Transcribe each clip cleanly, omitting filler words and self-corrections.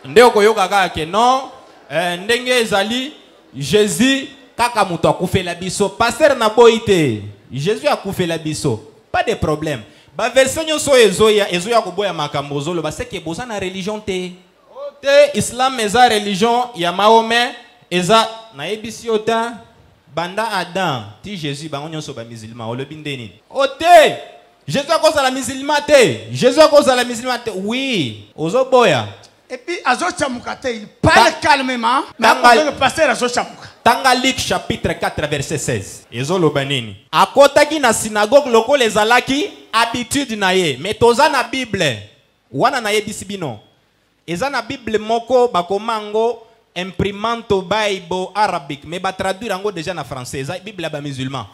Nde okoyoka kaka ke non, ndenge ezali Jésus kaka moto akufela biso. Pasteur na boyi te, Jésus akufela biso, pas de problème. Baverset nyonso oyo ezoya, ezoya koboya makambo ozoloba, c'est que boza na religion te. Te, islam eza religion ya Mahomet, eza nayebisi yo te. Banda Adam ti Jésus, bango nyonso bamusulman. Olobi nde nini? O te, Jésus akozala musulman te, Jésus akozala musulman te. Oui, ozoboya. Et puis azochamuka te, il parle calmement, mais le pasteur azochamuka. Tanga Luc chapitre 4 verset 16. Ezoloba nini? Akotaki na synagogue lokola ezalaki habitude na ye. Mais toza na Bible wana, nayebisi bino, eza na Bible moko bakoma yango imprimante Bible arabique, mais batraduire yango déjà na français. Eza Bible ya bamusulman.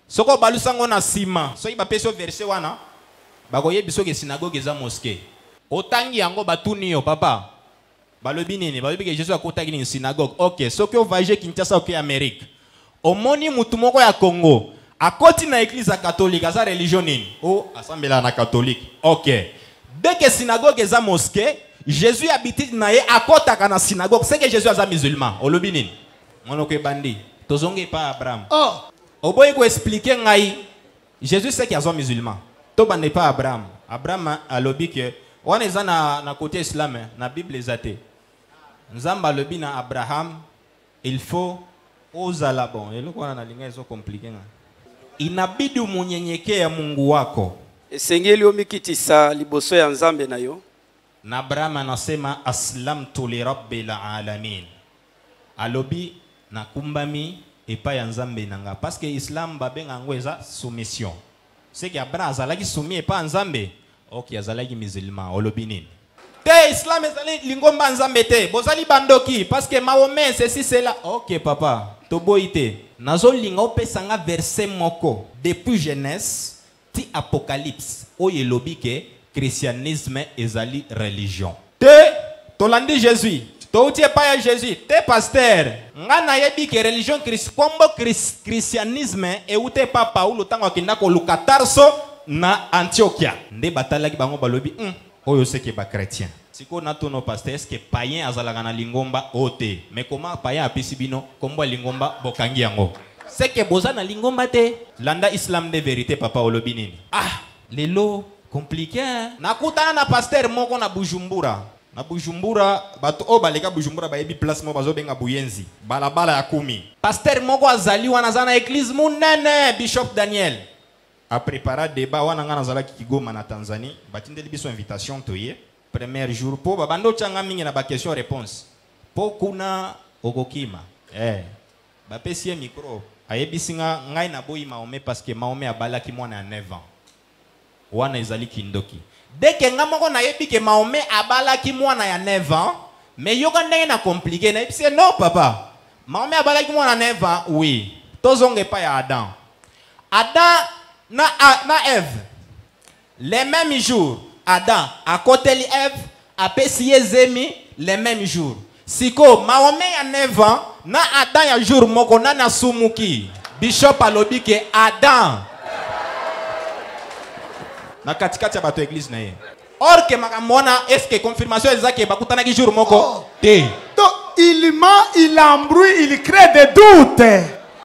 Soki obalusi yango na nsima, soki bapesi yo verset wana, bakoyebi soki synagogue eza mosquée. Otangi yango, batuni yo: papa, balobi nini? Balobi ke Jésus akotaki nini? Synagogue. Ok, soki ovoyage Kinshasa, oke Amérique, omoni mutu moko ya Congo akoti na église ya catholique, aza religion nini? O asambelaka na catholique. Ok, dès que synagogue eza mosquée, Jésus habitude na ye akotaka na synagogue, c'est que Jésus aza musulman. Olobi nini? Monoko ebandi. Tozongi epa Abraham. Oh. Oboyi koexpliquer ngai Jésus, c'est que aza musulman. Tobanda epa Abraham. Abraham alobi ke wana eza na côté islam, eh, na Bible eza te. Nzambe alobi na Abraham, il faut ozala bon. Eloko wana nalinga ezocompliquer nga. Inabidi umunyenyekea Mungu wako. Esengeli omikitisa liboso ya Nzambe na yo. Na Abraham anasema: aslamtu lirabbil alamin. Alobi nakumbami epai ya Nzambe na nga, parce que islam babenga yango eza soumission. C'est que Abraham azalaki soumis epai ya Nzambe. Ok, azalaki musulman. Olobi nini? Te, islam ezali lingomba ya Nzambe te, bozali bandoki, parce que Mahomet, ceci, cela. Ok papa, toboyi te. Nazolinga opesa nga verset moko depuis Genèse ti Apocalypse oyo elobi ke christianisme ezali religion te. Tolandi Jésus, touti epai ya Jésus te. Pasteur, nga nayebi ke religion kombo christianisme euti epa Paulo ntango akenda koluka Tarso na Antiokia. Nde batalaki bango, balobi: oyo seke bachrétien." Sikoyo natono pasteur, est-ce païen azalaka na lingomba? O te, mais comment païen apesi bino kombo ya lingomba, bokangi yango? Seke boza na lingomba te. Landa islam nde vérité. Papa, olobi nini? Ah, lelo compliqué, hein? Nakutana na pasteur moko na Bujumbura. Na Bujumbura, bato oyo baleka Bujumbura bayebi place moko bazobenga Buyenzi, balabala ya 10. Pasteur moko azali wana, aza na église monene, Bishop Daniel. Aprépara débat wana, nga nazalaki Kigoma na Tanzanie. Batindeli biso invitation, toye premier jour mpo babanda otyanga mingi na baquestion réponse mpo kuna okokima. Bapesi ye micro, ayebisi nga: ngai naboyi Mahomet parce que Mahomet abalaki mwana ya 9 ans, wana ezali kindoki. Deke nga moko nayebi ke Mahomet abalaki mwana ya 9 ans, mais yoka ndenge na compliqué. Nayebisi ye: non papa, Mahomet abalaki mwana 9 ans, oui. Tozonga epai ya Adam. Adam na Ève, le même jour Adam akoteli Ève, apesi ye zemi le même jour. Sikoyo Mahomet ya 9 ans na Adam ya jour moko, nani asumuki? Bishop alobi ke Adam, na katikati ya bato ya église na ye. Or ke makambo wana, est-ce confirmation eza ke bakutanaki jour moko? Oh. Te. Donc, il ment, il embrouille, il crée des doutes.